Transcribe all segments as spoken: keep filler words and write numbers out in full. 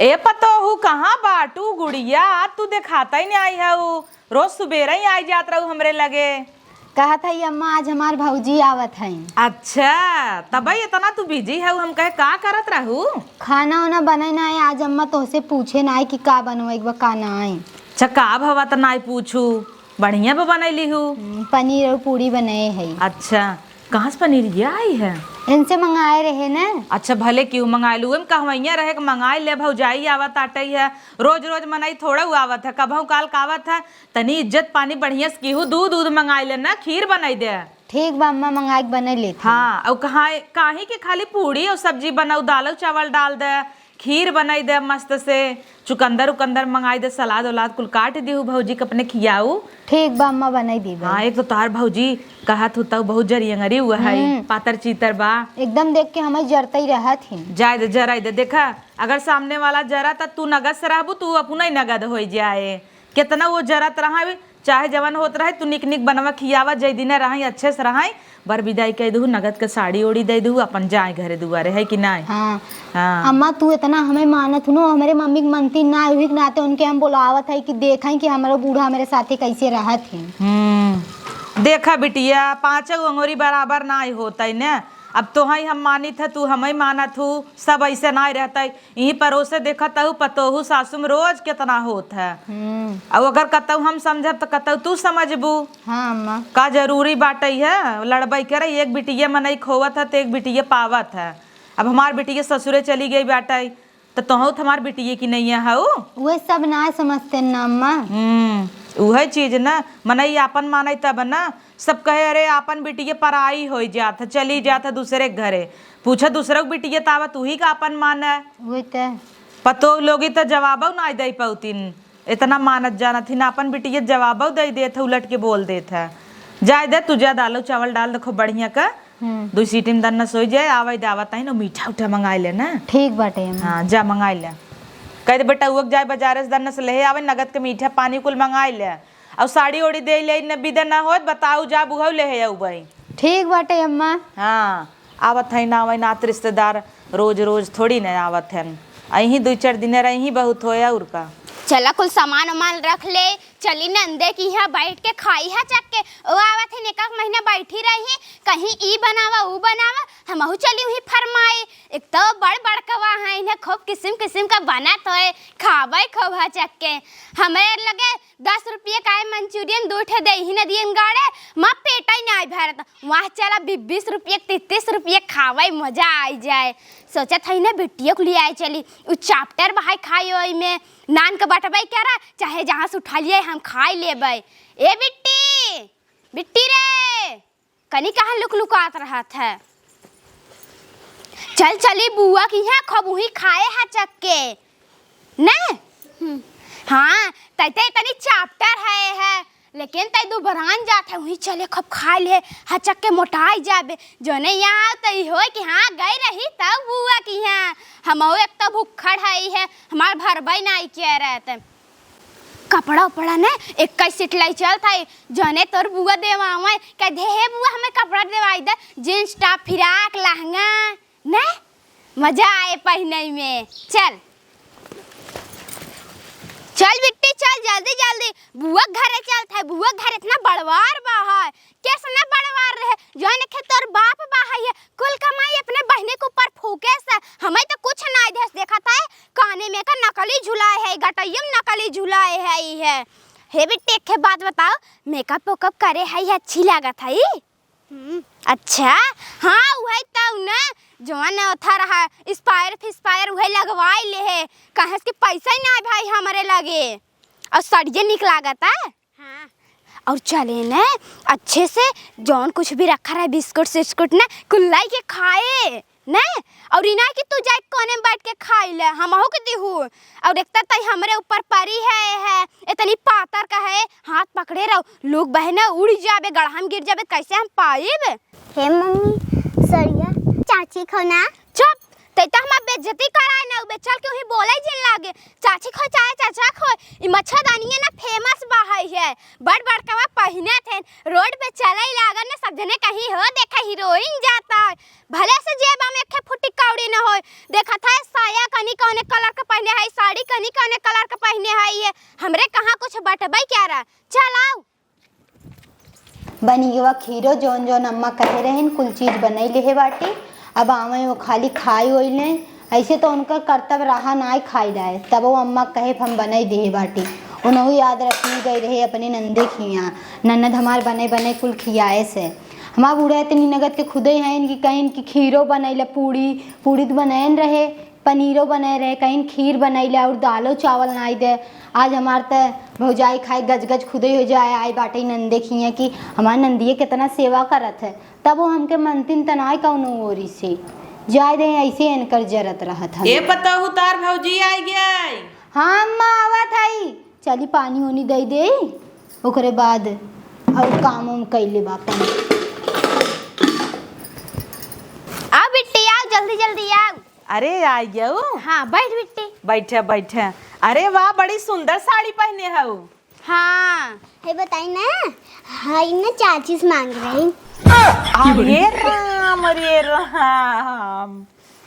ए पतोहू, कहाँ बाटू? गुड़िया, आज तू देखातइ नाहीं हऊ। रोज सुबेरइ आइ जात रहू हमरे लगे। कहत हई अम्मा, आज हमार भौजी आवत हईं। अच्छा, तबइ एतना तू busy हऊ, हम कहे का करत रहू? खाना ओना बनइ नाहीं आज अम्मा, तोहसे पूछे नाहीं कि का बनवइ के बा, का नाहीं। अच्छा, का भवा त नाहीं पूछू, बढ़िया बा बनइली हू। हम्म, पनीर अउर पूड़ी बनए हई। अच्छा, कहाँ से पनीरिया आई है? इनसे मंगाए रहे न। अच्छा, भले केहू मंगाए लू, एम कहवइया रहे कि मंगाए ले, भौजाई आवत आटइ है, रोज रोज मनई थोड़ा आवत है, कबहूँ काल का आवत है, तनी इज्जत पानी बढ़िया से केहू दूध, दूध मंगाए ले न, खीर बनइ दे। ठीक बा अम्मा, मंगाए के बनइ लेत हई। हाँ, अउ कहाँ, काहे कि खाली पूड़ी अउ सब्जी बनउ, दाल अउ चावल डाल दे, खीर बनइ दे मस्त से, चुकंदर उकंदर मंगाइ दे, सलाद उलाद कुल काट दिहू, भौजी के अपने खियाऊ। ठीक बा अम्मा, बनइ दीबइ। हाँ, एक तो तोहार भौजी कहत हू तउ बहुत जरियंगरी हुआ है, हम्म। पातर चीतर बा। एकदम देख के हमइ जरतइ रहत ही। जाइ दे, जरइ दे। देखा, अगर सामने वाला जरा त तू नगद से रहबू, तू अपनइ नगद होइ जाए। केतना वो जरत रहा, चाहे जवन होत रहे, तू निक निक बनवा खियावा, जइ दिने रहइ अच्छे से रहइ, बर बिदाई कइ दहू, नगद के साड़ी ओड़ी दइ दहू, अपन जाए घरे दुआरे, है कि नाहीं? हाँ। हाँ। अम्मा, तू एतना हमइ मानत हू न, हमरे मम्मी के मनती नाहीं, उही के नाते उनके हम बोलावत हई कि देखइ कि हमरो बूढ़ा हमरे साथे कइसे रहत ही। हम्म, देखा बिटिया, पाँचउ अंगुरी बराबर नाहीं होतइ न। अब तोहइ हम मानित ह, तू हमइ मानत हू, सब अइसे नाहीं रहतइ। इहीं परोसे देखत हऊ, पतोहू सासु में रोज केतना होत है। हम्म। अउ अगर कतऊ हम समझब, त कतऊ तू समझबू। हाँ, अम्मा। का जरूरी बाटइ है, लड़बइ करे, एक बिटिया मनई खोवत है, त एक बिटिया पावत है। अब हमार बिटिया ससुरे चली गइ बाटइ, त तोहू त हमार बिटिये की नइया हऊ। उहे सब नाहीं समझते न, अम्मा। हम्म, उहे चीज न, मनई आपन मानइ तब न। सब कहे, "अरे, आपन बिटिये पराई होइ जात है, चली जात है दूसरे के घरे।" पूछे, "दूसरे के बिटिये त आवत, उही का आपन माने।" वही त। पतोह लोगी त जवाबउ नाहीं दइ पउतिन, एतना मानत जानत ही न, आपन बिटिये जवाबउ दइ देत है, उलट के बोल देत है। जाइ दे, तू जा, दालउ चावल डाल दे खूब बढ़िया का, हम्म। दुइ सीटी में दन्नस होइ जाए, आवइ दे, आवत ही न, मीठा उठा मंगाइ ले न। ठीक बाटे अम्मा। हाँ, जा मंगाइ ले। कहि दे, "बेटा, उहक जाइ बजारे से दन्नस लेहे आवइ, नगद के मीठा पानी कुल मंगाइ ले।" अउ साड़ी ओड़ी देइ लेइ न, बिदा न होत, बताउ जा, बुहउ लेहे अउबइ। ठीक बाटे अम्मा। हाँ, आवत हइन न, आवइ नात रिश्तेदार, रोज रोज थोड़ी न आवत हइन, अइहीं दुइ चार दिने रइहीं बहुत होय, अउर का। चला कुल सामान उमान रख ले, चली नंदे की इहाँ बइठ के खाई हचक के। ओ आवत हइन, एक आध महीना बइठी रही, कहीं ई बनावा, ऊ बनावा, हमहू चली उहीं फरमाई। एक तउ बड़ बड़कवा हइन, इन्हें खूब किसिम किसिम क बनत होय, खाबइ खूब हचक के। हमरे लगे दस रुपये का मंचूरियन दू ठे देइहीं न दियन गाड़े, माँ पेटइ नाहीं भरत। वहाँ चला बी-, बीस रुपये, तीस रुपये खावइ, मजा आइ जाए। सोचत हई न बिटियो के लियाइ चली, उ चाप्टर बहाई खाई ओइमे, नान के बटबइ करा, चाहे जहाँ से उठा लियाइ हम खाइ लेबइ। ए बिट्टी, बिट्टी रे, कनी कहाँ लुकलुकात रहत है? चल चली बुआ की यहाँ, खूब उहीं खाए हचक के। ने? हम्म। हाँ, तइ तइ तनी चाप्टर है, है, लेकिन तइ दुबरान जात है, उहीं चले खूब खाइ ले, हचक के मोटाइ जाबे। जउने यहाँ तइ होय कि हाँ, गइ रही तउ बुआ की यहाँ। हमहू एक तउ भुक्खड़ हई है, हमार भरबइ नाहीं करत। कपड़ा उपड़ा ने एक्कइ सिटलइ चलत हई, जउने तोर बुआ देवावइ, कह दे, "हे बुआ, हमें कपड़ा देवाइ दे, jeans top, फिराक, लहंगा।" ने? मजा आए पहिनइ में। चल। चल बिट्टी, चल जल्दी जल्दी। बुआ के घरे चलत है। बुआ के घर एतना बड़वार बा है। केसना बड़वार रहे। जौन खे तोर बाप बा है, कुल कमाई अपने बहिने के ऊपर फूके से। हमइ त कुछ नाहीं देस, देखत है। काने में का नकली झुलाए है, गटइया में नकली झुलाए है, ई है। हे बिट्टी, एक ठे बात बताओ, makeup वेकअप करे है, अच्छी लागत है? हम्म। अच्छा, हाँ, उहइ तउ न, जौन ओथा रहा, expire फिस्पायर उहइ लगवाइ लेहे, कहेस कि पइसा ही नाहीं भाई हमरे लगे, अउर सड़िये निक लागत है। हाँ। अउर चले न, अच्छे से जौन कुछ भी रखा रहे, बिस्कुट सिस्कुट न, कुल लाइ के खाए। ने? अउर ई ना कि तू जाइ कोने में बइठ के खाइ ले, हमहू के दिहू। अउर एक त तइ हमरे ऊपर परी है, है, एतनी पातर का है, हाथ पकड़े रहो, लोग बहे न उड़ि जाबे, गड़हा में गिर जाबे, कइसे हम पाइब? हे मम्मी, सड़िया, चाची खो ना। चुप, तइ त हमार बेइज्जती कराए न उबे, चल के उहीं बोलइ जिन लागे। चाची खो चाहे चाचा खो, ई मच्छरदानिया ना famous बा है, है। बड़ बड़कवा पहिनत हैं, रोड पे चले लागन ना सब जने कहीं हो देखा हीरोइन जाता है। भले से जेबा में एक फुटी कौड़ी न होय। देखत है साया कनी कौने colour के पहिने है, साड़ी कनी कौने colour के पहिने है, ये हमरे कहाँ कुछ बटबै क्या रहा। चल आओ। बनी गवा खीरो, जौन जौन अम्मा कहे रहिन, कुल चीज बनई लेहे बाटी। अब आवे वो खाली खाई ओई लें। ऐसे तो उनकर कर्तव्य रहा नाय खाई लाए, तब वो अम्मा कहे हम बनई देहे बाटी। उनहु याद रखी गई रहे अपने नंदे खिया। ननद हमार बने बने कुल खियाए से। हमार बूढ़ा इतनी नगद के खुदे हैं कि कहीं कि खीरो बनैले, पूड़ी, पूड़ी तो बनैन रहे, पनीरो बने रहे, कहीं खीर बनैले और दालो चावल नाई दे। आज हमार त भौजाई खाए गज गज खुदे हो जाए, आई बाटे नंदे खिया कि हमार नंदिये कितना सेवा करत है, तब वो हमके मनतिन तनाई कौनो ओरी से। जाए दे, ऐसे इनकर जरत रहत है। ए पतोहू, तार भौजी आई गई। हाँ अम्मा, आवत हई। चली पानी ओनी दे दे, ओकरे बाद और काम उम कैले बापन। आओ बिट्टी, आओ, जल्दी जल्दी आओ। अरे, आ गयू? हाँ, बैठ बिट्टी। बैठे, बैठे। अरे वाह, बड़ी सुंदर साड़ी पहने हऊ। हाँ। हे बताई ना, हई ना चाची से मांग रही। अरे राम, अरे राम।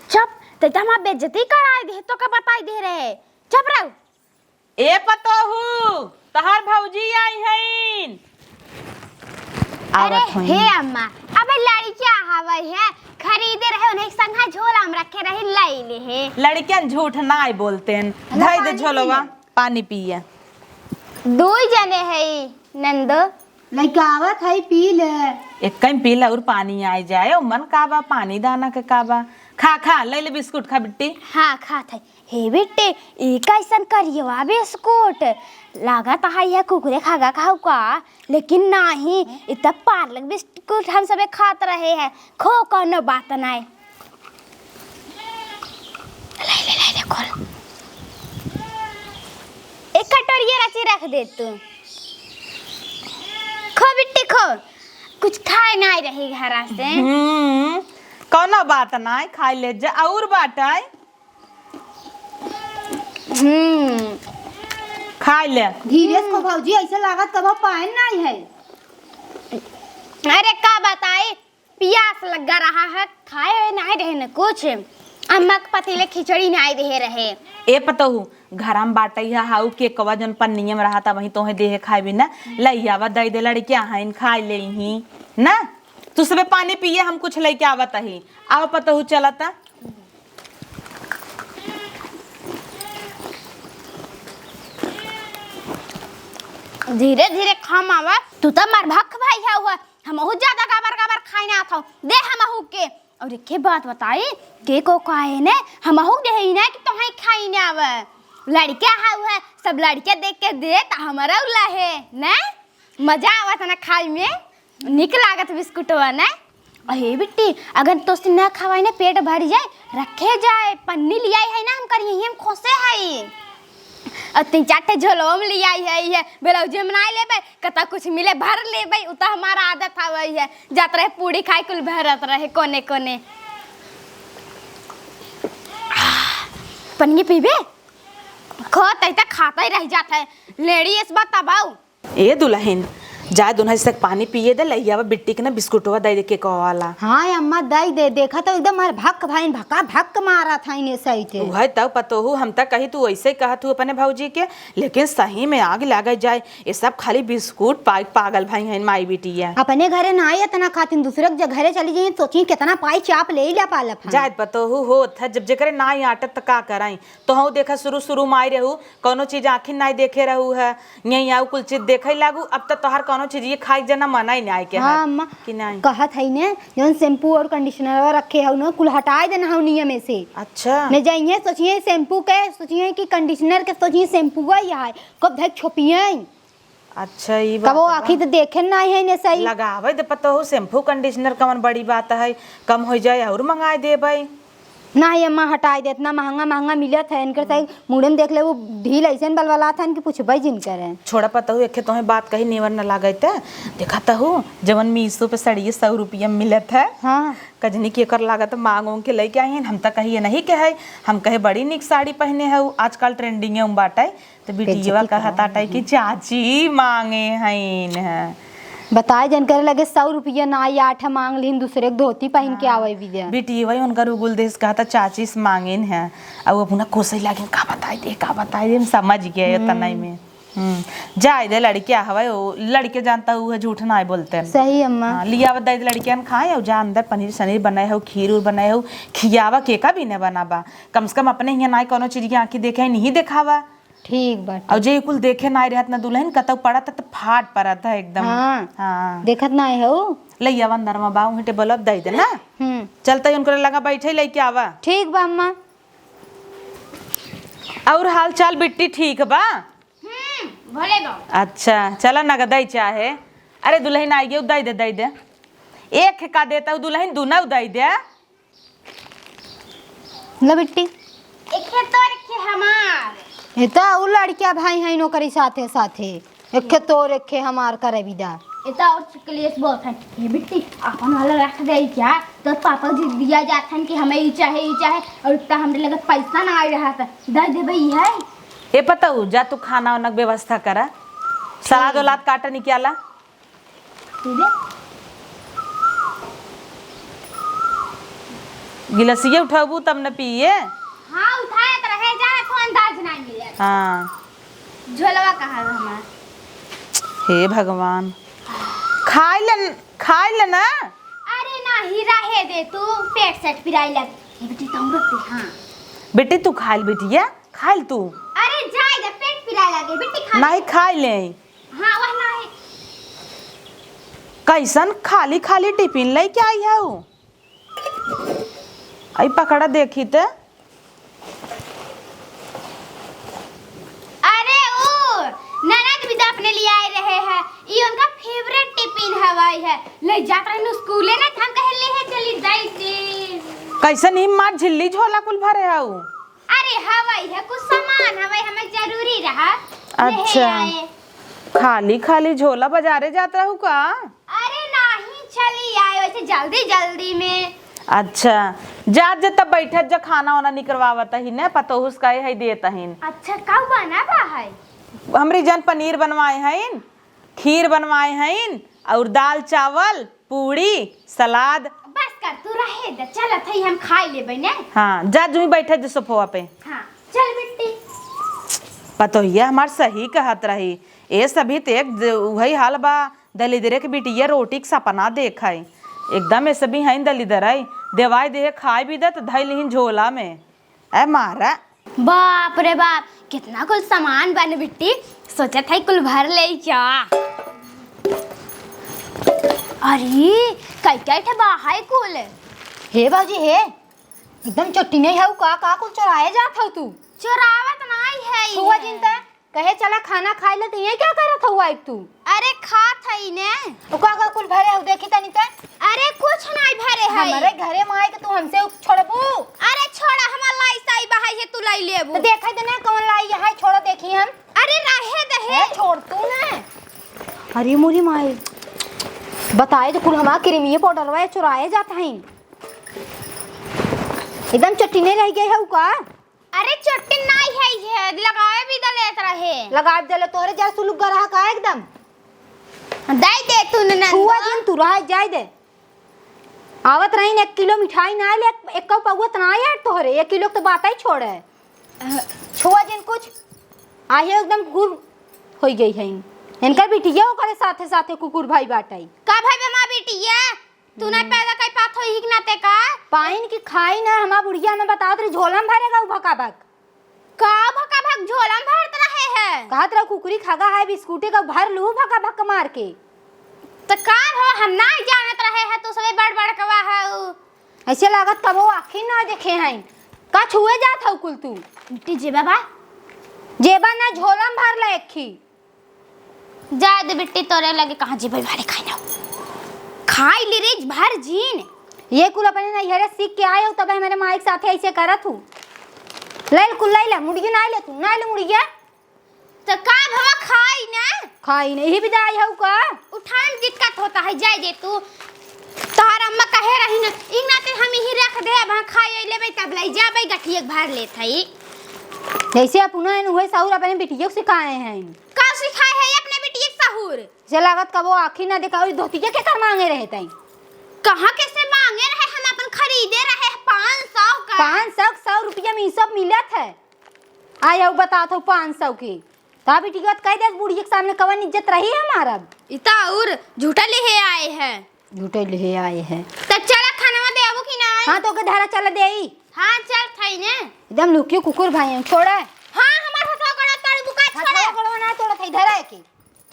चुप, ते तो हमार बेइज्जती कराई दे, तो का बताई दे रहे। चुप रहो। ए पतोहू, तहार भौजी आई हईन। अरे आवत हईन। हे अम्मा, अबे लड़किया हवै है, खरीदे रहे, उन्हें संघा झोला में रखे रहे, लई ले है। लड़कियन झूठ नाय बोलतेन। ला धई दे पानी झोलवा, पिए। पानी पिए। दुई जने है नंदो। लइका आवत है, पी ले। एक कहीं पी ले और पानी आय जाए, ओ मन का बा, पानी दाना के का बा। खा, खा, ले ले बिस्कुट, खा बिट्टी। हाँ, खात है। हे बेटे, ई कैसन करियवा बिस्कुट? लागत है यह कुकुरे खागा खाऊ का, लेकिन नाही, ई त पार्लक बिस्कुट हम सबे खात रहे हैं। खो, कौनो बात नाय। ले, ले, ले, ले, खोल। एक कटोरिया रची रख दे तू। खो बिट्टी खो, कुछ खाए नाय रही घरा से। हम्म, कौनो बात नाय, खाए ले जा। और बाटे? हम्म। खाए ले। धीरे से खो भौजी, ऐसे लागत कबो पाए नाय है। अरे का बताई, पियास लगा रहा है, खाए हुए नाय रहे न कुछ। अम्मा के पतीले खिचड़ी नाय देहे रहे। ए पतोहू, घरा में बाटई है, हाउ केकवा जौन पन्निया में रहा था, वही तोहे देहे खाए भी ना। लई आवा, दई दे लड़किया हईन, खाए लेइहीं ना। तू सबे पानी पिए, हम कुछ लइके आवत ही। आवा पतोहू, चलता। धीरे धीरे खा मावा, तू तो मार भक भाई है हुआ। हमहू ज्यादा गबर गबर खाई ना खाऊ, दे हमहू के। और एक बात बताई, के को काहे ने हमहू के देही ना कि तोहे खाई ना आवे। लड़के हाउ है, सब लड़के देख के दे त हमरा उला है, ने? मजा आवत ना खाई में, निक लागत बिस्कुटवा ने। अहे बिट्टी, अगर तोसे ना खवाई ना पेट भर जाए, रखे जाए, पन्नी लियाई है ना हम करिए, हम खोसे है। और तीन चार ठे झोलवा में लियाई है, ये ब्लाउज में नाई लेबे, कता कुछ मिले भर लेबे, उ तो हमारा आदत हवे है। जात रहे पूड़ी खाए कुल भरत रहे कोने कोने। पन्नी पीबे? खो तई तक खाता ही रह जात है। लेडी इस बात तबाऊ। ए दुलहिन, जाए दुन्हा जैसे पानी पिए दे, लइयावा बिट्टी के ना बिस्कुटवा दे दे केकवा वाला। हाँ अम्मा, दे दे। देखा तो एकदम हमारे भक भाइन भका भक मारा था इन्हें सही थे। उहे तब पतोहू, हम तक कही तू ऐसे कहत हूँ अपने भौजी के, लेकिन सही में आग लागे जाए। ये सब खाली बिस्कुट पाई पागल भाई हैं माई बिटिया। अपने घरे ना आए इतना खातिन, दूसरे के घरे चली जाइए, सोचिए कितना पाई चाप ले ही ला पालप हम। जाए पतोहू होत है, जब जेकरे ना आटत त का कराई। तोहू देखा शुरू शुरू में आई रहू, कौनो चीज आँखिन नाई देखे रहू है, यहीं आऊ कुल चीज देखे लागू। अब त तोहार कौनो चीज ये खाए जना मना ही नाई के हाँ, है अम्मा, कि नाई? कहत है ने, जौन shampoo और conditioner रखे हऊ न, कुल हटाए देना हऊ नियम में से। अच्छा। ने जाइए सोचिए shampoo के, सोचिए कि conditioner के, सोचिए shampoo ही है, कब धक छोपिए। अच्छा, ई बात कबो बा। आँखी त देखे नाई है ने सही। लगावे दे पतोहू shampoo conditioner, कौन बड़ी बात है, कम हो जाए और मंगाए देबे। नाही अम्मा, हटाई दे, इतना महंगा महंगा मिलत है, इनकर सही मुड़े में देख ले, वो ढील ऐसे बलबलात है कि पूछबे जिन करे। छोड़ा पतहू, एखे तोहे बात कही नेवर न लागत है। देखत हऊ, जवन मीशो पे साड़िये सौ रुपया में मिलत है। हाँ। कजनी के एकर लागत मांग उंग के लेके आई हैं। हम त कहिए नहीं के है, हम कहे बड़ी निक साड़ी पहने है, आजकल ट्रेंडिंग में बाटे। तो बिटियवा बेइज्जती कहत करा आटे कि चाची मांगे हईन है। बताए जन करे लगे सौ रुपया ना आई, आठ मांग लीन, दूसरे के धोती पहन के हाँ। आवे बिद्या। बिटियवा उनकर उगुल देश कहता चाची से मांगेन है। अब अपना कोसई लागिन का बताई दे, का बताई दे, हम समझ गए हम्म। इतना ही में। हम्म, जाए दे लड़किया हवे, वो लड़के जानता हुए झूठ ना बोलते। सही अम्मा। हाँ, लियावा दे दे लड़कियन खाए, और जा अंदर पनीर सनीर बनाए हो, खीर उर बनाए हो, खियावा के का भी न बनाबा। कम से कम अपने हियां ना कोनो चीज की आंखी देखे, नहीं देखावा। ठीक बाटे। और जे कुल देखे ना रहत ना दुल्हन, कतौ पड़त त फाट पड़त है एकदम। हाँ। हाँ। देखत ना हो। ले आवा अंदर में बा, वहीं टेबल अब दे दे ना। हम्म। चलते ही उनको लगा बैठे लेके आवा। ठीक बा अम्मा। और हाल चाल बिट्टी ठीक बा? हम्म, भले बा। अच्छा, चला नगदई चाहे। अरे दुल्हन आई गई, दे दे, दे दे। एक का देता हूँ दुल्हन, दुनौ दे दे। लो बिट्टी। एखे तोर एखे हमार। ये तो उ लड़किया भाई हैं नौकरी साथे साथे। एखे तोर एखे हमार करे बिदा। ये तो और कलेश बहुत है। ये बिट्टी, अपन वाला रख दे क्या? तो पापा जी दिया जात हैं कि हमें ई चाहे, ई चाहे, और इतना हमरे लगे पैसा ना आ रहा था। दे देबे ई है। ए पतऊ, जा तू खाना वाना के व्यवस्था करा। सलाद ठीक। वलाद काटा निकाला। सीधे? गिलसिया उठाबू तब न पिए। हाँ, उठाए त रहे, जा, एको अंदाज नहीं मिले। हाँ। झोलवा कहाँ है हमार? हे भगवान, खाई ले, खाई ले ना। अरे नाही, रहे दे तू, पेट सेट पिराई लग। ये बेटी, तुम रुक दे, हाँ। बेटी, तू खाइल बेटिया, खाइल तू। अरे जाए दे, पेट पिराई लगे, बेटी खा। नहीं खाई ले। हाँ, वह नाही। कैसन खाली खाली टिफिन लेके आई है उ? आई पकड़ा देखी ते। अरे ओ, ननद भी तो अपने लिए आए रहे हैं। ई उनका फेवरेट टिफिन हवाई है। ले जात रहनु स्कूले ना, हम कहे ले है चली जाई थे। कैसन ही मार झिल्ली झोला कुल भरे हऊ। अरे हवाई है, कुछ सामान हवाई हमें जरूरी रहा। ले अच्छा। आए। खाली खाली झोला बाजारे जात रहू का? अरे नाही, चली आए वैसे जल्दी जल्दी में। अच्छा, जा, जा तब बैठत जा, खाना वाना निकरवावत ही ने, पतोहुस का है देत हिन। अच्छा, का बना बा है? हमरी जन पनीर बनवाए हईन, खीर बनवाए हईन, और दाल चावल, पूड़ी, सलाद। बस कर, तू रहे दे, चलत हई, हम खाई लेबै ने। हाँ, जा जुई बैठे दे सोफवा पे। हाँ, चल बिट्टी। पतोहिया हमार सही कहत रही, ए सभी ते एक ज-, उहई हाल बा, दलिद्रे के बिटिया रोटी के सपना देख है। एकदम ए सभी हईन दलिद्र है, देवाई देहे खाए भी दे त धई लिहिन झोला में। ए मारा। बाप रे बाप, कितना कुल सामान बन बिट्टी, सोचत है कुल भर ले क्या। अरे, कई कई ठे बा है कुल। हे बाबूजी, हे, एकदम चट्टी नहीं है, का, का कुल चोराए जात हऊ तू? चोरावत नहीं है छुआ ये। जिन त कहे चला खाना खाए ले, त ये क्या करत हऊ आइब तू? अरे खात हई ने। ओ का, का कुल भरे हऊ, देखी तनी ते। अरे कुछ नहीं भरे हई। हमरे घरे में आए के तू हमसे उ छोड़बू? अरे छोड़ा, हमार लाई साई बहाई है, तू लाई लेबू। तो देखे दे ना कौन लाई है, छोड़ा देखी हम। अरे रहे दे हे। ए, छोड़ तू ना। अरे मोरी माई, बताए तो कुल हमार क्रीमिये पाउडरवा चुराए जात हईन। एकदम चट्टी नहीं रह गए हऊ का? अरे चट्टी नाई है, ये लगावे भी दे लेत रहे। लगावे दे ले तोहरे जैसे लुग्गा रहा का एकदम। दे दे तू ननद। छुआ जिन तू रहा, जाए दे। आवत रहीन एक किलो मिठाई ना ले, एक पौवा त ना यार तोहरे, एक किलो तो बात ही छोड़े। छुआ जिन कुछ, आहे एकदम गुर होई गई है। इनकर बिटिया ओकरे साथे साथे कुकुर भाई बाटे। का भाई बे माँ बिटिया? तू नहीं हम्म। पैदा कई पात हो, ही के नाते का? पाइन की खाई ना, हमार बुढ़िया में बतावत रही, झोला में भरेगा उ भका भक। का भका भक झोला में भरत रहे है? कहत रहा, "कुकुरी खागा है बिस्कुटे का, भर लू भका भक मार के।" तो का हो, हम ना जानत रहे है, तू सबे बड़ बड़कवा है उ। ऐसे लागत कबो आँखी ना देखे हैं। का छुए जात हऊ कुल तू? बिट्टी जेबा बा? जेबा ना, झोला में भर ले एक खी। जाए दे बिट्टी, तोरे लगे कहाँ जेबे वाले खाए ना। खाई ली रिज भर जीन। ये कुल अपने नैहरे सीख के आए हो, तब हमारे माई के साथे ऐसे करत हूँ। ले ले कुल, ले ले, मुड़िया ना ले तू, ना ले मुड़िया। तो का भवा खाई ना? खाई ना, यही विदा आई हऊ का? उठान दिक्कत होता है, जाए दे तू। तोहर अम्मा कहे रही ना, "इन नाते हम यही रख दे, अब हाँ खाई लेबे तब ले जाबे, गठिया भर लेत हई।" जैसे अपना है, उहे सहूर अपने बिटिया को सिखाए हैं। का सिखाए है अपने बिटिया के सहूर? जे लागत कबो आँखी ना देखाओ, ई धोतिया के कर माँगे रहे तई। कहाँ कैसे माँगे रहे, हम अपन खरीदे रहे पाँच सौ का। पाँच सौ, सौ रुपया में ई सब मिलत है। आय हऊ बतात हऊ पाँच सौ के। ता बिटिया तो कह दे बुढ़िया के सामने कवन इज्जत रही है हमारा। ई तो और झूठा लेहे आए हैं। झूठे लेहे आए हैं। तो चला खानवा देबू कि ना? हाँ, तो के धरा चला देई। हाँ, चल थई ने। एकदम लुकियो कुकुर भाई हैं, छोड़ा। हाँ, हमार हथवा गोड़ा तोड़ बुका छोड़ा। हथवा गोड़वा ना तोड़त है, धरा है के।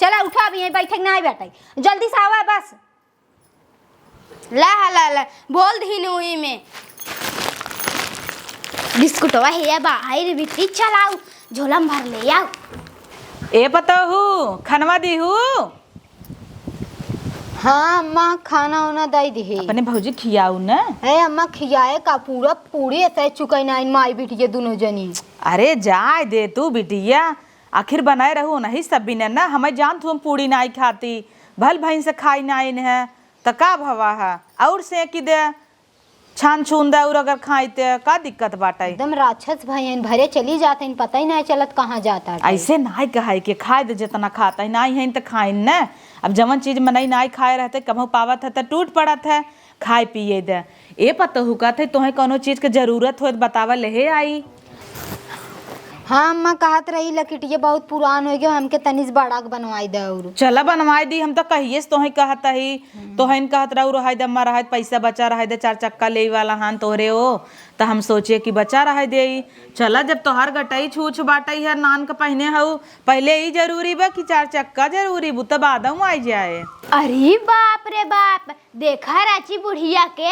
चला उठा, अभी यहीं बैठे के ना बैठे। जल्दी से आवा बस। ला, ला, ला, बोल दीन उही में। बिस्कुटवा है या बा, आई रे बिट्टी, चलाऊ, झोला में भर ले आऊ। ए पतोहू, खनवा दीहू? हाँ अम्मा, खाना उना दई दिहे। अपने भौजी खियाऊ न। ए अम्मा, खियाए का, पूरा पूरी ऐसे चुकई ना, माई बिटिया दुनो जनी। अरे जाए दे तू बिटिया, आखिर बनाए रहू नहीं सब बिने ना, हमें जान तू हम पूरी नाई खाती, भल भैंस खाई नाई न है, त का भवा है, और सेंकी दे, छान छून दे, और अगर खाई ते का दिक्कत बाटे? एकदम राक्षस भाई हैं, भरे चली जाते हैं, पता ही नहीं चलत कहाँ जाता है। ऐसे नाई कहाई के खाए दे जितना खाता है, नाई है त खाइन न। अब जवन चीज मनई नाई खाए रहते, कभू पावत है त टूट पड़त है, खाए पिए दे। ए पतोहू कहत है, तोहे कौनो चीज के जरूरत होए त बतावा, लेहे आई। हाँ अम्मा, कहत रही लकिटिया बहुत पुरान हो गयो, हमके तनिस बड़ा के बनवाई दे और। चला बनवाई दी, हम तो कहिए से तोहे कहत ही, हम्म। तोहे न कहत रहू, रहाई दे अम्मा, रहाई दे, पैसा बचा रहाई दे, चार चक्का लेई वाला हान तोहरे ओ, त हम सोचे कि बचा रहाई देई। चला जब तोहार गटई छूछ बाटई है, नान के पहिने हऊ, पहिले ई जरूरी बा कि चार चक्का जरूरी, बू त बादम आई जाए। अरे बाप रे बाप, देखा राची बुढ़िया के,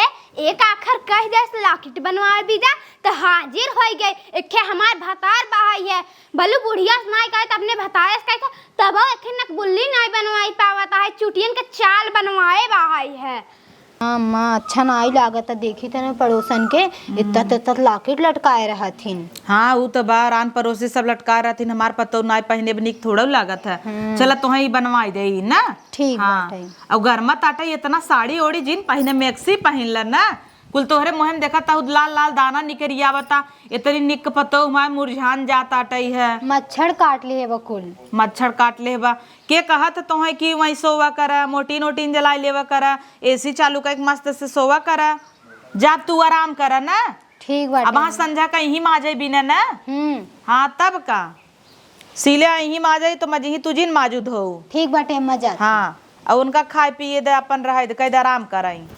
एक आखर कह देस लाकिट बनवावे बिदा, त हाजिर होई गई। एखे हमार भतार बहाई है, भलू बुढ़िया से नाई कहे त अपने भतारे से कहे था, तबो एखे नकबुल्ली नाई बनवाई पावत है, चुटियन के चाल बनवाए बहाई है। हाँ माँ, अच्छा नाई लागत है, देखी तने पड़ोसन के इतना हम्म। तत्त लाकिट लटकाए रहथिन। हाँ, ऊ त बा, रान पड़ोसी सब लटकाए रहथिन, हमार पतोह नाई पहिने ब निक थोड़ा लागत है। हम्म। चला तोहे ई बनवाई देई ना। ठीक हाँ। बाटे। अउ गरमा ताटे इतना साड़ी ओड़ी जिन पहिने, मैक्सी पहिन ल ना, कुल तोहरे मुँहे में देखा ताहू लाल लाल दाना निकरियावता, इतनी निक पतोह हमार मुरझान जात आटई है। मच्छर काट ले बा कुल। मच्छर काट ले बा। के कहत तोहे कि वहीं सोवा करा, मोटीन ओटीन जलाई लेवा करा, एसी चालू करके मस्त से सोवा करा, जाब तू आराम करा ना। ठीक बाटे। अब हाँ संझा का यहीं माजे बिना ना। हम्म। हाँ तब का। सीले अहीं माजई तो मजही तुझिन माजू धोऊ। ठीक बाटे, अम्मा जात। हाँ, अउ उनका खाए पिए दे, अपन रहे दे, कह दे आराम करई।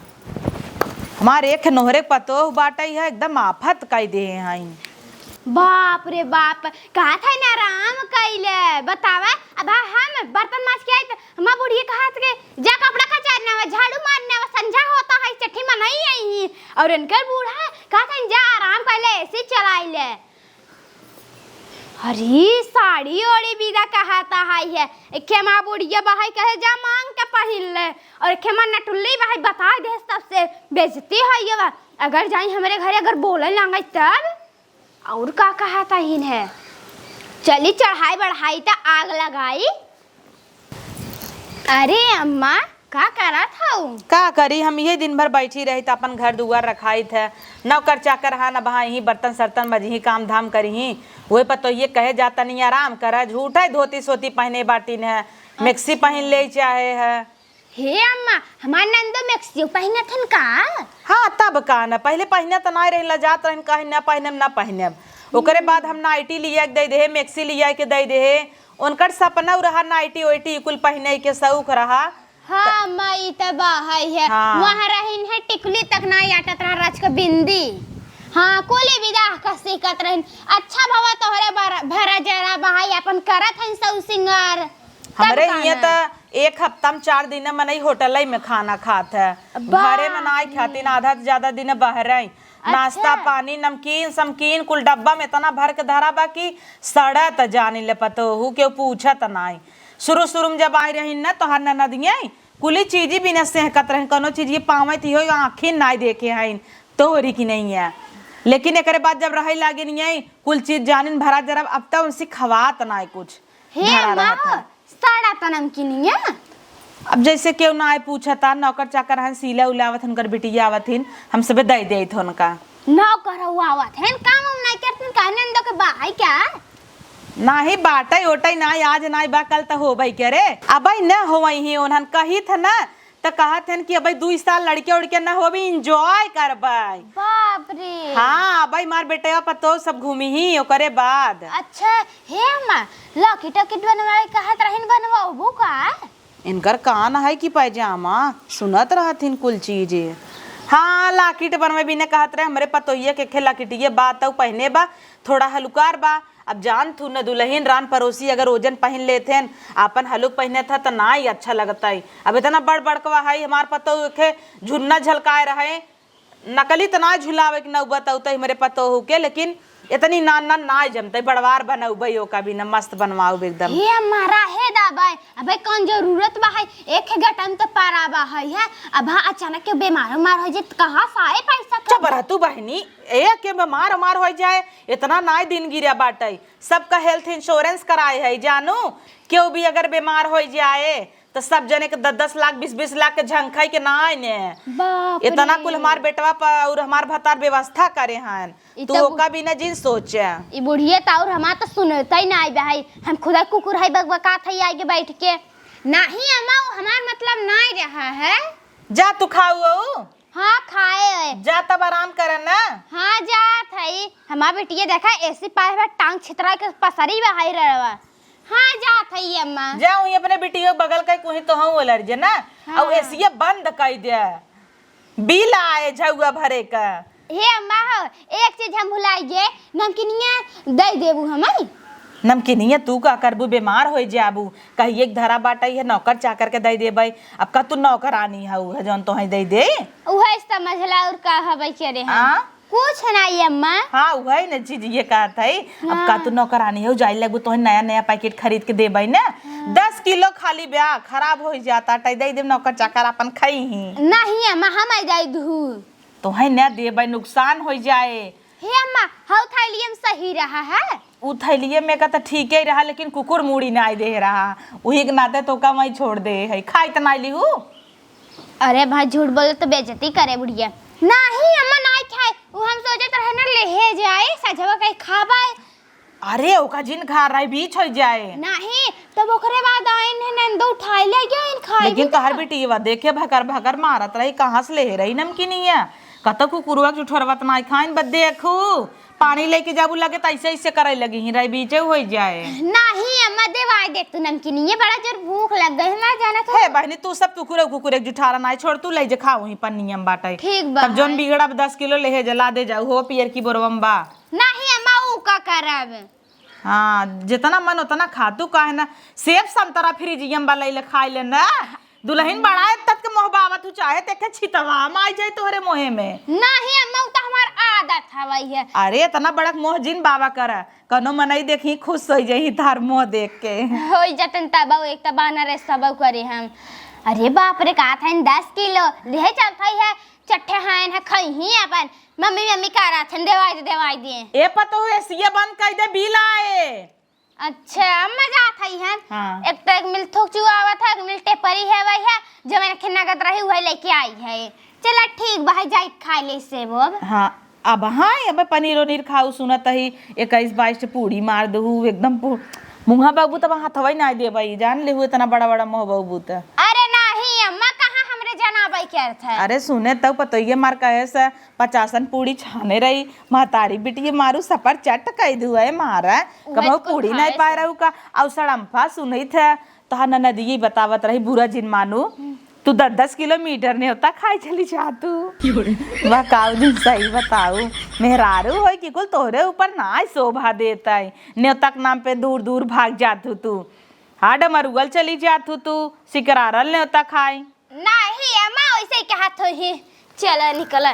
हमार एक नोहरे पतोह बाटई है, एकदम आफत कई देहे हईन। बाप रे बाप, कहत है ना आराम कइले। बतावा, अब हम बर्तन माज के आई त हमार बुढ़िया कहत के जा कपड़ा कचार ना, झाड़ू मार ना, संझा होता है, चट्ठी मनई आई। और इनकर बूढ़ा कहत है जा आराम कइले, एसी चलाइले। अरे, साड़ी ओड़ी बिदा कहाता है, है। एखे माँ बुढ़िया बहाई कहे, "जा मांग के पहिन ले।" और एखे माँ नटुल्ली बहाई बता दे, सबसे बेइज्जती है ये बा। अगर जाई हमरे घरे, अगर बोले लागे तब? और का कहाता ही है? चली चढ़ाई बढ़ाई त आग लगाई। अरे अम्मा, का करत हऊ? का करी, हम इहे दिन भर बैठी रही त अपन घर दुआर रखाइत है। नौकर चाकर हा न बहा, यही बर्तन सर्तन मजही, काम धाम करिही। वही पर तो ये कहे जा तनी आराम कर, झूठा ही धोती सोती पहने बाटिन है, मैक्सी अच्छा। पहन ले चाहे है। हे अम्मा, हमार नंदो मैक्सियो पहनत हन का? हाँ, तब का न, पहले पहनत ना रही, लजात रहन, कहे न पहनब, ना पहनब। ओकरे बाद हम नाइटी लिया के दे दे, मैक्सी लिया के दे दे। उनकर सपना रहा नाइटी ओइटी कुल पहने के शौक रहा। हाँ, त- माई त बाहई है। हाँ। वहाँ रहिन है टिकुली तक ना आटत रहा राज के बिंदी। हाँ, कुली विदा का सीखत रहिन। अच्छा भवा तोहरे बर-, भरा जरा बहाई अपन करत हन सौ सिंगार। तब हमरे का हियां ना? त एक हफ्ता में चार दिन मनई होटल में खाना खात है। बा- घरे में ना खाती ना, आधा से ज्यादा दिन बहरे। अच्छा। नाश्ता पानी, नमकीन समकीन कुल डब्बा में इतना भर के धरा बा कि सड़त जानी ले पतोहू, केहू पूछत नाई। शुरू शुरू में जब आई रही न तोहार ननदिया, कुली चीजी बिना सेहकत रहे, कौनो चीज ये पावत ही हो, आँखिन नाई देखे हइन, तोहरी की नहीं है। लेकिन एकरे बाद जब रहे लागे नहीं है, कुल चीज जानिन भरा जरब, अब तो उनसे खवात नाई कुछ। हे धरा अम्मा, रहत है। साड़ा त नमकीनिया। अब जैसे केहू ना आए पूछता, नौकर चाकर हन, सीला उला आवत हन, उनकर बिटिया आवत हिन, हम सबे दे देत हो उनका। नौकर हुआ आवत हन, काम हम नहीं करत हन, का नंदो के बा है क्या? नाही बाटई ओटई नाही, आज नाही बा, कल त होबई के रे। अबई न होवई ही, उन्हन कही थ न, त कहत हन कि अबई दुई साल लड़के उड़के न होबी, enjoy करबई। बाप रे। हाँ, अबई मार बेटवा पतोह सब घूमी ही, ओकरे बाद। अच्छा, हे अम्मा, लॉकेट वॉकेट बनवावे कहत रहिन, बनवाबू का? इनकर कान है कि पैजामा, सुनत रहथिन कुल चीज। हाँ, लॉकेट बनवे बिने कहत रहे, हमरे पतोहिया के खे लॉकेटिए बा, तऊ पहिने बा, थोड़ा हलुकार बा। अब जान थू न दुलहिन, रान परोसी अगर ओजन पहिन लेथेन, आपन हलुक पहिने था त ना ही अच्छा लगता है। अब इतना बड़ बड़कवा है, हमार पतोह के झुन्ना झलकाए रहे, नकली त ना झुलावे के नौबत अउतै हमरे पतोहू के, लेकिन इतनी नान नान ना जमतै, बड़वार बनउबै ओका भी ना, मस्त बनवाउब एकदम। हे अम्मा, रहे दाबै, अबे कौन जरूरत बा है, एक है गटन त पारा बा है, है? अब हाँ अचानक के बीमार उमार हो जाए त कहाँ से आए पैसा? चुप रह तू बहिनी, एक के बीमार उमार हो जाए, इतना ना दिन गिरा बाटै, सबका health insurance कराए है जानू, केहू भी अगर बीमार हो जाए त सब जने के दस दस लाख, बीस बीस लाख के झंखई के ना आइने। बाप इतना रे। कुल हमार बेटवा प अउर हमार भतार व्यवस्था करे हन। ई तू त ओका बिना जिन सोचे। ई बुढ़िया त अउर हमार त सुनतई नाई बा है। हम खुदा कुकुर है बकबकात है आगे बैठ के। नाही अम्मा, वो हमार मतलब नाई रहा है। जा तू खाऊ अऊ। हाँ, खाए है। जा तब आराम करे ना। हाँ, जात है। हमार बेटिया देखा एसी पाए बा, टांग छितरा के पसरी बा है रड़वा। हाँ, जात है अम्मा। जा वहीं अपने बेटियों के बगल के कुहीं तो हूँ एलर्जी ना। हाँ। अउ एसीए बंद कर दे। बिल आए झउआ भरे का। हे अम्मा हो, एक चीज हम भुलाई गए, नमकीनिया दे देबू हमें। नमकीनिया तू का करबू, बीमार हो जाबू। कहिए एक धरा बाटै है, नौकर चाकर के दे देबै। अब का तू नौकरानी हऊ है जौन तोहई दे दे? उहे समझ ला अउर का हबै के रे हम। आ? कुछ नाई अम्मा। हाँ, उहे न चीज ये कहत है। अब का हाँ। तू नौकरानी हऊ, जाई लगबू तोहई नया नया पैकेट खरीद के देबै ना। हाँ। दस किलो खाली ब्या खराब हो जाता, तै दे देब नौकर चाकर आपन खई ही। नहीं अम्मा, हम आई जाई दू। तोहई न देबै, नुकसान हो जाए। हे अम्मा, हऊ थैलिया में सही रहा है। उ थैलिये में का त ठीके रहा, लेकिन कुकुर मूड़ी नाई दे रहा, उही के नाते तोका वहीं छोड़ दे है। खाई त नाई लिहू। अरे भाई, झूठ बोले त बेइज्जती करे बुढ़िया। नाही अम्मा, नाई खाए, उ हम सोचत रहे ना लेहे जाए, सझवा कहीं खाबे। अरे ओका जिन खा रही, बीच हो जाए। नाही, तब ओकरे बाद आइन है नंदो उठाए ले गया इन खाए लेकिन भी तोहर का? बेटी वा देखे भकर भकर मारत रही, कहाँ से लेहे रही नमकीनिया? कतो कुकुरवा के जुठरवा त नाई खाइन, बस देखू। पानी लेके जाबू लगे त ऐसे ऐसे करे लगी ही रही, बीचे होइ जाए। नाही अम्मा, देवाई दे तू नमकीनिये, बड़ा जोर भूख लग गई है, ना जाना तो। हे बहनी, तू सब कुकुरे कुकुरे जुठारा नाई छोड़, तू ले जे खाओ ही पन्निया में बाटे। ठीक बा तब जोन है। बिगड़ा दस किलो ले हे जला दे जाऊ हो, पियर की बोरवा में बा। नाही अम्मा, ऊ का करब? हाँ, जितना मन उतना खा, तू काहे ना सेब संतरा फ्रिजिया में बा, ले ले खाई ले ना। दुलहिन बड़ा तत के मोहबावत हु, चाहे तेखे छितवा माई जाए तोहरे मोहे में। नाही अम्मा, उ त हमार आदत हवई है। अरे इतना बड़क मोह जिन बाबा कर, कनो मनई देखी खुश होइ जाई तार मोह देख के। होइ जतन तब एक त बानर है सब करे हम। अरे बाप रे, का था इन दस किलो ले चलत है, चट्ठे हायन है खई ही अपन। मम्मी मम्मी का रहा थन देवाई दे देवाई दे। ए पतोहू एसिया बंद कर दे, बिल आए। अच्छा, अम्मा जात हई हन। हाँ। एक तो एक मिल थोक चुआवत है, एक मिल टेपरी है, वही है, जवन के नगद रही, वही लेके आई है। चला ठीक बा, है जाई खाए ले सेब अब। हाँ, अब हाँ, अब पनीर उनीर खाऊ सुनत ही, इक्कीस बाईस ठे पूड़ी मार दहू, एकदम पू-, मुँहा बगबू तब हथवा ही ना देबई, जान लेहू इतना बड़ा बड़ा मुँह बगबू त। अरे नाही अम्मा, कहाँ हमरे जनाबई के अर्थ है? अरे सुने तब पतोइये मार कहे से पचासन पूड़ी छाने रही, महतारी बिटिये मारू सपर चट कई दुए मारा, उहे कबहू कुल पूड़ी खाए नहीं पाए से। रहू का, अउ सड़म्फा सुनई थे, तोहार ननदिये बतावत रही, बुरा जिन मानू, हम्म। तू दस दस किलोमीटर नेवता खाए चली जा तू। वाह, काऊ जिन सही बताऊ, मेहरारू होई कि कुल तोहरे ऊपर ना शोभा देत है, नेवता के नाम पे दूर दूर भाग जात हू तू, हाँ, डमरुअल चली जात हू तू, सिकरारल नेवता खाए। नाही अम्मा, वैसे ही कहत होई। चल निकल।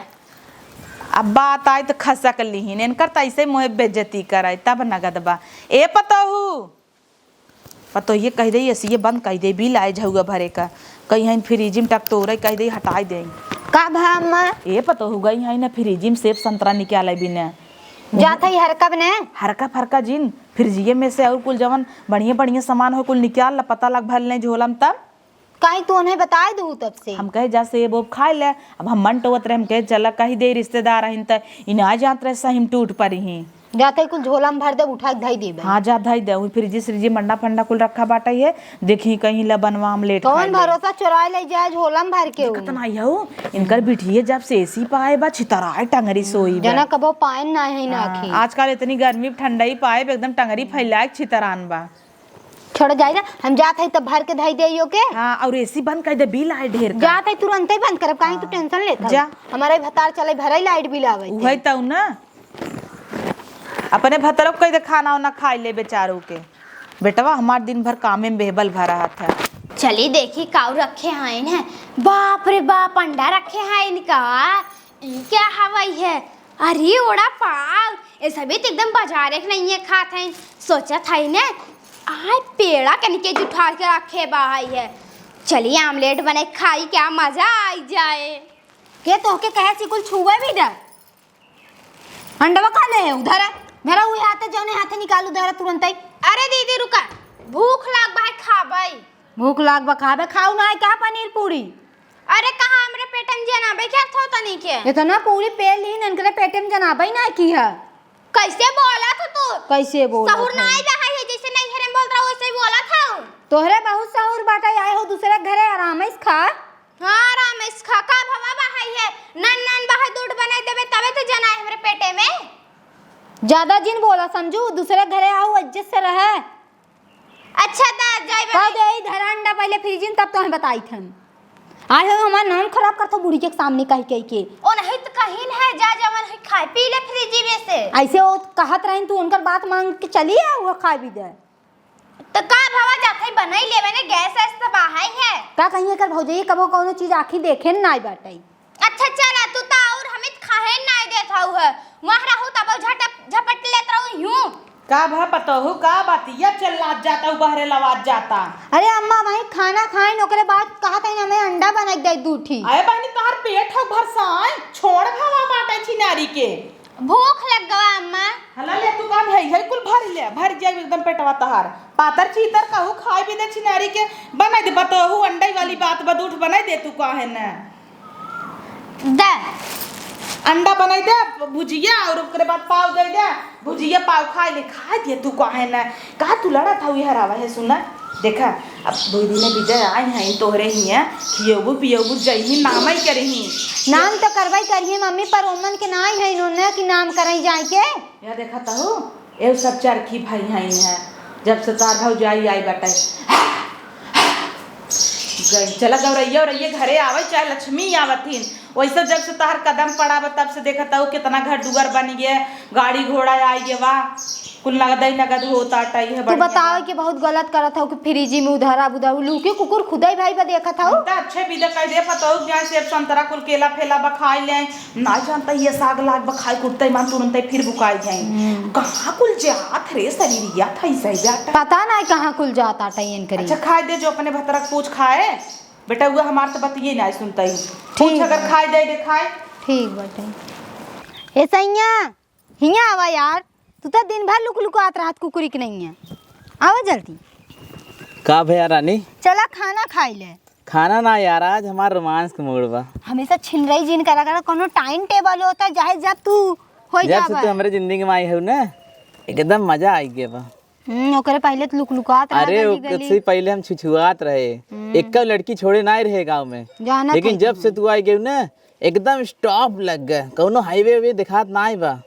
अब बात आई त खसक लिहिन, इनकर त ऐसे मुँहे बेइज्जती कराई, तब नगद बा। ए पतोहू, पतोहिए कहि देई, एसिए बंद कहि देई, बिल आए झउआ भरे का। कहीं हइन फ्रिज में टकटोरे कहि देई, हटाइ देई। का भा अम्मा? ए पतोहू गई हइन ना फ्रिज में सेब संतरा निकाले बिने। जात हई हरका बने? हरका फरका जिन, फ्रिजिए में से अउर कुल जवन बढ़िया बढ़िया सामान हो कुल निकाल ला, पता लग भर ले झोला में तब। काहे तू उन्हें बताइ दू तब से? हम कहे जा सेब ओब खाइ ले, अब हम मन टोवत रहे, हम कहे चला कहि देई रिश्तेदार हइन त इ नाइ जात रहे सही में टूट परी ही। जात हई कुल झोला में भर दे, उठाइ के धइ देबे। हाँ, जा धइ दे, वही फ्रिजी सरिजी मंडा फंडा कुल रखा बाटइ है, देखी कहीं ला बनवा आमलेट कौन खाइ ले। भरोसा चोराइ लइ जाए झोला में भर के देखत उ। नाइ हउ, इनकर बिटिये जब से एसी पाए बा, छितराए टंगरी सोई बा। जना कबो पाइन नाइ है ना हाँ, आखिर। आजकल इतनी गर्मी में ठंडई पाए बा, एकदम टंगरी फैलाए के छितरान बा। छोड़ जाए ना, हम जात हई तब भर के धइ देई ओके। हाँ, अउर एसी बंद कइ दे, बिल आए ढेर का। जात हई तुरंतइ बंद करब, काहे तू हाँ। टेंशन लेत हउ? जा। हमरे भतार चले भरइ लाइट बिल आवइ उहइ तउ ना। अपने भतरो के कहि दे खाना उना खाइ ले बेचारू के। बेटवा हमार दिन भर कामे में बेहबल भा रहत है। चली देखी काऊ रखे हइन है। बाप रे बाप, अंडा रखे हइन का? ई क्या हवइ है? अरे ओड़ा पाव, ए सभी त एकदम बाजारे के नइये खात हइन। सोचत हइन ने, आय पेड़ा कनिके जुठा के रखे बा हई है। चली आमलेट बने खाई, क्या मजा आइ जाए। के तोहके कहे से कुल छुए भी दे? अंडवा का ले है उधर? मेरा उहे हाथे जौने हाथे निकालू धरा तुरंतइ। अरे दीदी रुका, भूख लाग बा है खाबइ। भूख लाग बा खाबे, खाऊ नाइ का पनीर पूरी? अरे कहाँ हमरे पेटे में जनाबइ क्या थो तनी के? इतना पूरी पेल लीन इनकरे पेटे में जनाबइ नाइ की है। कइसे बोलत हो तू? कइसे बोलत सहूर हउ? नाइ बा है, जइसे नइहरे में बोलत रहो वइसे ही बोलत हउ। तोहरे बहुत सहूर बाटइ, आए हो दुसरे घरे आराम से खा। हाँ, रामेश खा, का भवा बहाई है? नन नन बहाई दूध बनाइ देबे, तबे तो जनाए हमरे पेटे में। ज्यादा जिन बोला समझू, दुसरे घरे आउ, इज्जत से रहे। अच्छा, दा, जाइबे। कह दे, ई धरा अंडा पहिले फ्रिज में, तब तोहे बताइत हम। आए हो हमार नाम खराब करत हो बुढ़िया के सामने कहि कहि के। ओ नहीं तो कहिन है, जा जवन है खाए पी ले फ्रिज में से। अइसे ओ कहत रहिन, तू उनकर बात मांग के चली आ, वो खाए भी दे। त का भवा जात है, बनई लेवे ने, गैस ऐस त बाहई है। का कहीं एकर भौजाई कबो कौनो चीज आँखी देखे नाई बाटई। अच्छा चला, तू त और हमें खाहे नाई देत हऊ है। वहाँ रहू तब झट-, झपट लेत रहू यूं। का भा पतोहू, का बातिया चिल्लात जाता हूँ, बहरे लवात जाता। अरे अम्मा, वहीं खाना खाइन, ओकरे बाद कहत है हमें अंडा बनाई दे दू ठी। अरे बहनी, तोहर पेट हो भरसाए, छोड़ भवा बाटे छिनारी के। भूख लग गवा अम्मा। हला ले तू का भई है कुल भर ले, भर जाए एकदम पेटवा तहार। पातर चीतर कहू खाए भी दे छिनारी के, बनाई दे बतोहू अंडई वाली बात बदूठ बनाई दे तू काहे न। दे। अंडा बनाई दे, भुजिया और ओकरे बाद पाव दे दे, भुजिया पाव खाए ले, खाए दे तू काहे न। का तू लड़त हऊ ये हरावा है, सुना, देखा, अब दो दिन विजय आए हैं तोहरे हियाँ, खियौबू पियौबू जइही, नामई करही। नाम तो करबई करही मम्मी, पर ओमन के नाई है इन्होंने कि नाम करई जाए के। या देखा तहु, एउ सब चरखी भाई हैं इन्हें, जब से तार भौजाई आई बाटे। गई, चला गौरैया, औरैया घरे आवे, चाहे लक्ष्मी आवत हिन, वैसे जब से तहार कदम पड़ा बा, तब से देखत हऊ कितना घर दुआर बन गए, गाड़ी घोड़ा आई गए बा, कुल नगदई नगद होता टाई है तू बढ़िया बताओ बा। कि बहुत गलत करत हऊ कि फ्रिज में उधरा बुधरा लूके कुकुर खुदई भाई बा देखत हऊ। हम त अच्छे विदा कह दे पतऊ जाए सेब संतरा कुल केला फेला बा खाई ले, ना जानता ये साग लाग बा खाई कुटते मान तुरंते फिर बुकाई जाए। हम्म। कहाँ कुल जात रे शरीरिया था सही जाता। पता नहीं कहाँ कुल जात आटा इनकरी। अच्छा खाए दे जो अपने भतरक पूछ खाए। बेटा, हुआ हमार तो बतिये नाई सुनता ही। कुछ ठीक अगर बा। खाए दे, दे खाए। ठीक बाटे। ए सैया, हियाँ आवा यार, तू तो दिन भर लुक लुकात रहत कुकुरी के नहीं है। आवा जल्दी। का भैया रानी? चला खाना खाई ले। खाना ना यार, आज हमार रोमांस के मूड बा। हमेशा छिनरई जिन करा करा, कोनो टाइम टेबल होता, चाहे जब तू हो जब से जावा। तू हमरे जिंदगी में आई हो ना, एकदम मजा आई गया बा। हम्म, ओकरे पहिले तो लुकलुकात रहा अरे, गली ओकरे गली। से पहिले हम छुछुआत रहे। हम्म। एक्का लड़की छोड़े नाई रहे गाँव में। जानत लेकिन है जब कि से हम। तू आई गई ना, एकदम stop लग गए। कौनो highway वे देखात नाई बा।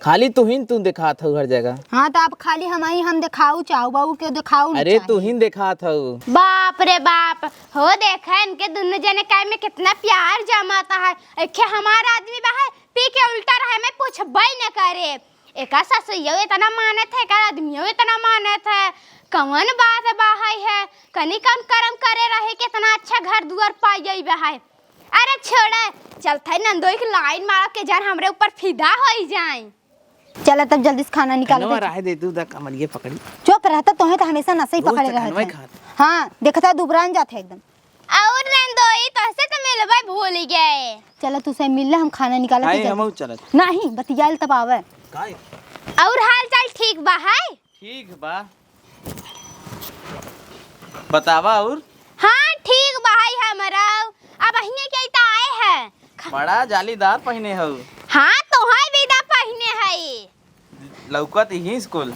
खाली तू ही तू देखात हऊ हर जगह। हाँ, तो अब खाली हम ही हम देखाऊ चाहू, बाबू के देखाऊ न अरे, तू चाही। ही देखात हऊ। बाप रे बाप, हो देखा इनके दुनों जने काहे में कितना प्यार जमाता है। एखे हमार आदमी बा है, पी के उल्टा रहे में पूछबई न करे। एका ससुइयो इतना मानत है, एका आदमियो इतना मानत है। कवन बात बा है, है? कनी कौन करम करे रहे कि इतना अच्छा घर दुआर पाई गई बा है। अरे छोड़ा, चलत है नंदोई के लाइन मारो के जन हमरे ऊपर फिदा होई जाए। चला तब जल्दी से खाना निकाल धनवा के। रहे दे, तू दा कमरिया पकड़ी। चुप रहता, तोहे तो हमेशा नशे ही रोज पकड़े तो रहत धनवा है। खात। हाँ, देखता दुबरान जात है एकदम। और नंदोई, तोहसे तो मिलबे भूल गए। चला, तू से मिल ले, हम खाना निकाल के आई, चली। हमहू चलत। नहीं, बतियाल तब आवे। काहे? और हाल चाल ठीक बा है? ठीक बा। बतावा और? हाँ, ठीक बा है हमरा। अब अहिए के तो आए हैं। बड़ा जालीदार पहिने हऊ। हाँ, तोहे भी दा पहिने है। लौकत ही स्कूल।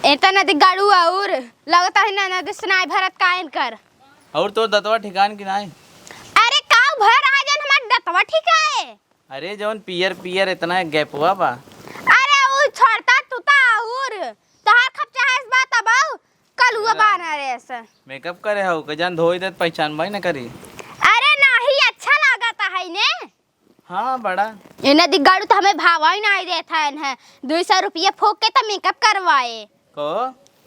एतना दे गाड़ू और लगता है ना, ना दे सुनाई भरत कायन कर। और तोर दतवा ठिकान कि नाय? अरे काऊ भर आ जन हमार दतवा ठिकाए। अरे जौन पियर पियर इतना गैपवा बा। अरे उ छोड़ता तू ता और तोहार खप चाहे इस बात अब कलुआ बाना रे से। मेकअप करे हऊ के जान धोई देत पहचान बाई न करी। अरे नाही अच्छा लागत है ने। हाँ बड़ा। इन्हें दिग्गाड़ू तो हमें भावा ही नहीं देता है, दो सौ रुपया फूक के तो मेकअप करवाए। को?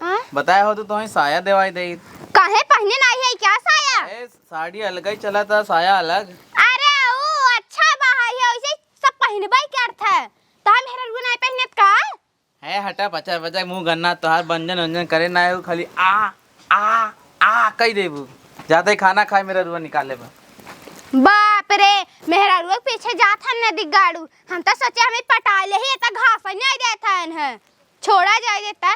हाँ? बताया हो तो तुम्हें साया देवाई दे। काहे पहने नहीं है क्या साया? ए, साड़ी अलग ही चला था, साया अलग। अरे ओ अच्छा बा है, ये वैसे सब पहनबे करत है, तो हम हेरन गुनाई पहनत का? है हटा पचा पचा मुंह गन्ना तोहार बंजन वंजन करे ना हो, खाली आ आ आ कही देबू। जाते ही खाना खाए मेरा रुआ निकाले बा। बाप रे, मेहरारुआ के पीछे जात हन न दिग्गाड़ू। हम तो सोचे हमें पटा ले ही, इतना घास ही नहीं देत हन है। छोड़ा जाए देता।